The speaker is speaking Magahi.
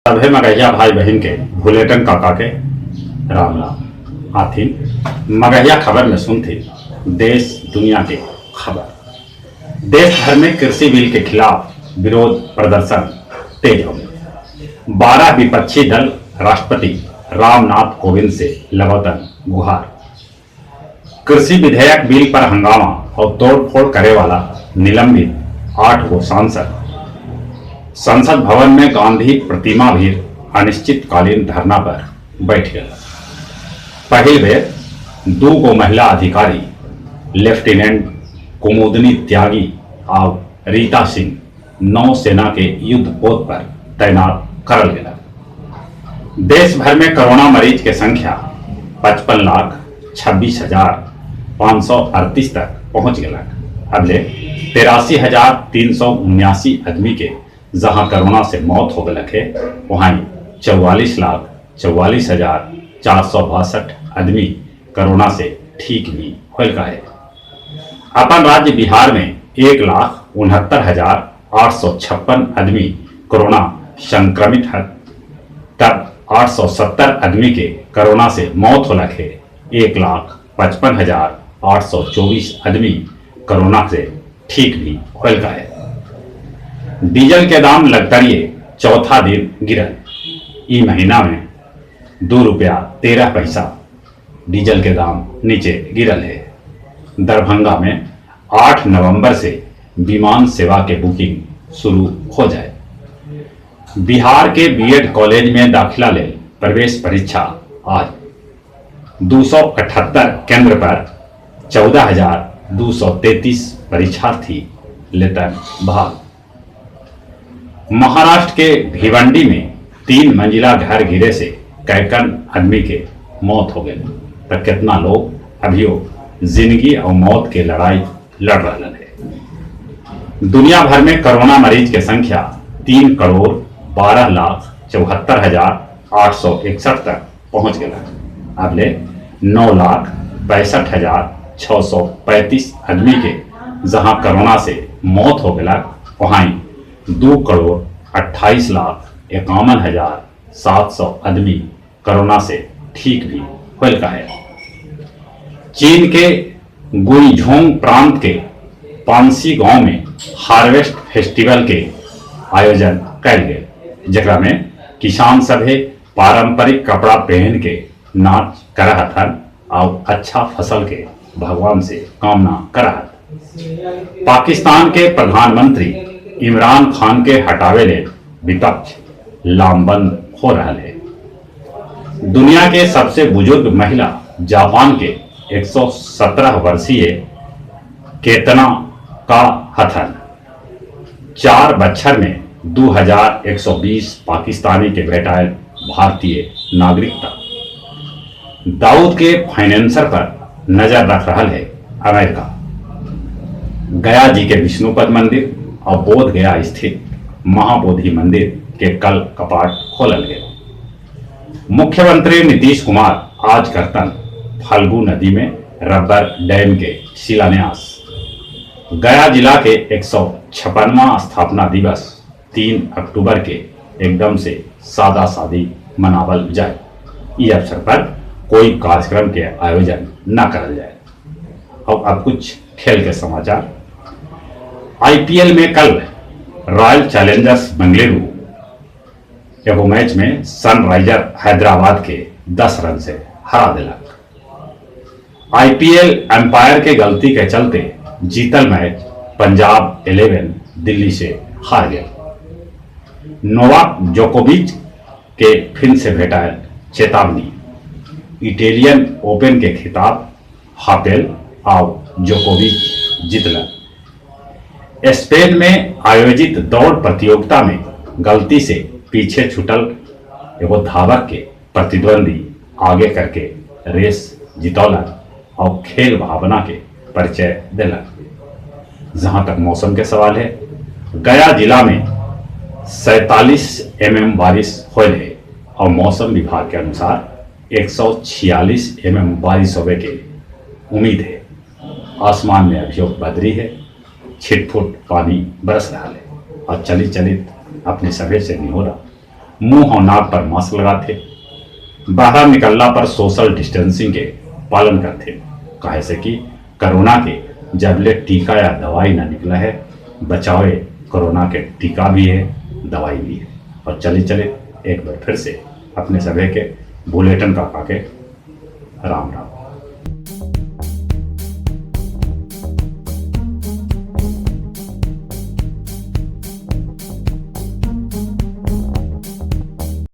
सभे मगहिया भाई बहिन के भुलेटन काका के राम राम। आथिन मगहिया खबर में सुनथिन देश दुनिया के खबर। देश भर में कृषि बिल के खिलाफ विरोध प्रदर्शन तेज हो गए। 12 विपक्षी दल राष्ट्रपति रामनाथ कोविंद से लगौतन गुहार। कृषि विधेयक बिल पर हंगामा और तोड़फोड़ करे वाला निलंबित 8 गो सांसद। संसद भवन में गांधी प्रतिमा भी अनिश्चितकालीन धरना पर बैठ गए। पहिल बेर 2 गो महिला अधिकारी लेफ्टिनेंट कुमुदनी त्यागी और रीता सिंह नौसेना के युद्ध पोत पर तैनात करल गया। देश भर में कोरोना मरीज के संख्या 55,26,538 तक पहुंच गया। अबले 83,379 आदमी के जहां कोरोना से मौत हो गलक है, वहां 44,44,462 आदमी कोरोना से ठीक भी होल का है। अपन राज्य बिहार में 1,69,856 आदमी कोरोना संक्रमित है, तब 870 आदमी के कोरोना से मौत होलक है। 1,55,824 आदमी कोरोना से ठीक भी होल का है। डीजल के दाम लगतरिए चौथा दिन गिरल। ई महीना में 2 रुपया 13 पैसा डीजल के दाम नीचे गिरल है। दरभंगा में 8 नवंबर से विमान सेवा के बुकिंग शुरू हो जाए। बिहार के बीएड कॉलेज में दाखिला ले प्रवेश परीक्षा आज 278 केंद्र पर 14,233 परीक्षार्थी लेतन भाग। महाराष्ट्र के भिवंडी में 3 मंजिला घर गिरे से कैकन आदमी के मौत हो गई, तो कितना लोग अभियो जिंदगी और मौत के लड़ाई लड़ रहे हैं। दुनिया भर में कोरोना मरीज के संख्या 3,12,74,861 तक पहुंच गया। अबले 9,65,635 आदमी के जहां कोरोना से मौत हो गया, वहां 2,28,51,700 आदमी कोरोना से ठीक भी होल का है। चीन के गुइझोंग प्रांत के पानसी गांव में हार्वेस्ट फेस्टिवल के आयोजन कयल गेल, जेकरा में किसान सभे पारंपरिक कपड़ा पहन के नाच करत हन और अच्छा फसल के भगवान से कामना करत। पाकिस्तान के प्रधानमंत्री इमरान खान के हटावे ले विपक्ष लामबंद हो रहा है। दुनिया के सबसे बुजुर्ग महिला जापान के 117 वर्षीय केतना का हथन। 4 बच्छर में 2120 पाकिस्तानी के भेटायल भारतीय नागरिकता। दाऊद के फाइनेंसर पर नजर रख रहा है अमेरिका। गया जी के विष्णुपद मंदिर और बोध गया स्थित महाबोधि मंदिर के कल कपाट खोलल गए। मुख्यमंत्री नीतीश कुमार आज करतन फल्गु नदी में रबर डैम के शिलान्यास। गया जिला के 156वां स्थापना दिवस 3 अक्टूबर के एकदम से सादा सादी मनावल जाए। इस अवसर पर कोई कार्यक्रम के आयोजन न करल जाए। और अब कुछ खेल के समाचार। आईपीएल में कल रॉयल चैलेंजर्स बेंगलुरु एगो मैच में सनराइजर हैदराबाद के 10 रन से हरा दिलक। आईपीएल अंपायर के गलती के चलते जीतल मैच पंजाब 11 दिल्ली से हार गया। नोवाक जोकोविच के फिर से भेटायल चेतावनी। इटेलियन ओपन के खिताब हापेल और जोकोविच जीतलन। स्पेन में आयोजित दौड़ प्रतियोगिता में गलती से पीछे छुटल एगो धावक के प्रतिद्वंदी आगे करके रेस जितौलन और खेल भावना के परिचय दिलन। जहां तक मौसम के सवाल है, गया जिला में 47 mm बारिश होल है और मौसम विभाग के अनुसार 146 mm बारिश होने के उम्मीद है। आसमान में अभी बदरी है, छिटफुट पानी बरस रहा है और चली चलित अपने सभे से नहीं हो रहा। मुंह और नाक पर मास्क लगाथे, बाहर निकलला पर सोशल डिस्टेंसिंग के पालन करथे। काहे से कि कोरोना के जबले टीका या दवाई ना निकला है, बचावे कोरोना के टीका भी है, दवाई भी है। और चले चले एक बार फिर से अपने सभी के बुलेटिन का के राम राम।